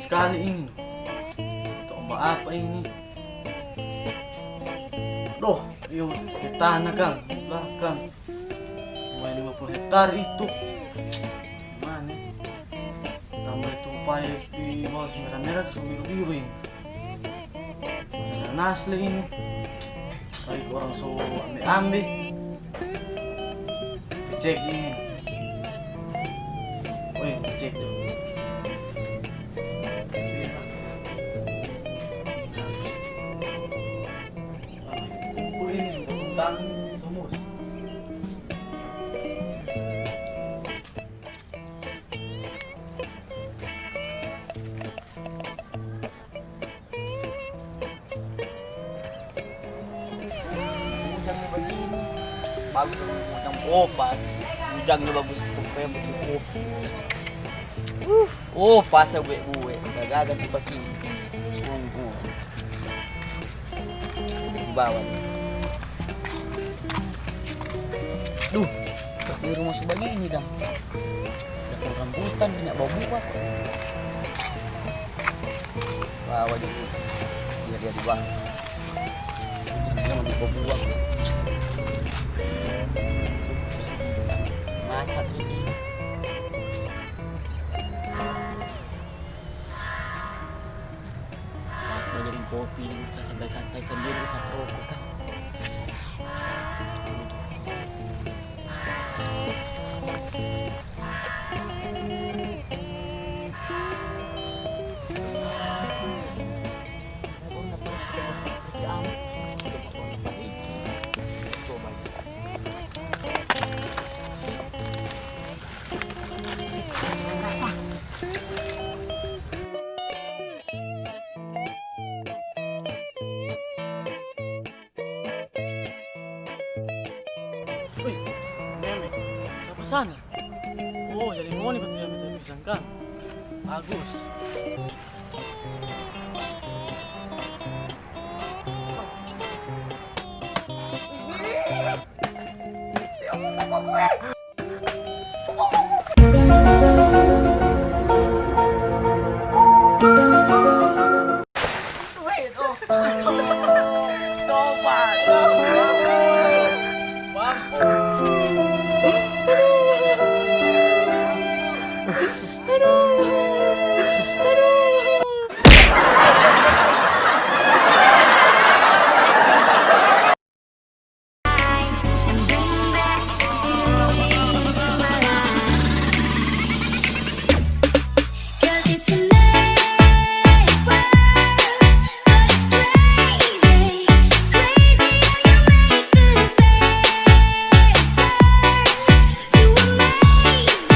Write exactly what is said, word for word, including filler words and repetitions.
Skali ini. Tomba apa ini? Doh, iyo, tanah kang, blakang. Cuma lima puluh hektar itu. Mana? Tambah itu pai di bawah merah-merah, so biru-biru ini. Nanas lei ini. Baik orang so ambe-ambe. Cek ini. Oi, cek tu. Kumpul ini, kumpul tangan ini, tumus. Ujang ni bagini. Bagus ni ujang. Oh, pas. Ujang ni bagus tu, kayak buku kopi. Uh, oh, pas ya, bue-bue. Gaga tu pas ini. Sungguh. Di bawah ni. Duh, di rumah su bagini dang. Ada rambutan, banyak bau buah. Bawa jadi biar dia di bawah. Dia mau bau buah. Bisa masak ini. Pas mo deng kopi, sa santai-santai sandiri, sa roko kan. Ui, meme, sapa sana? Oh, jadi ngoni batul yang minta pisang kan? Bagus.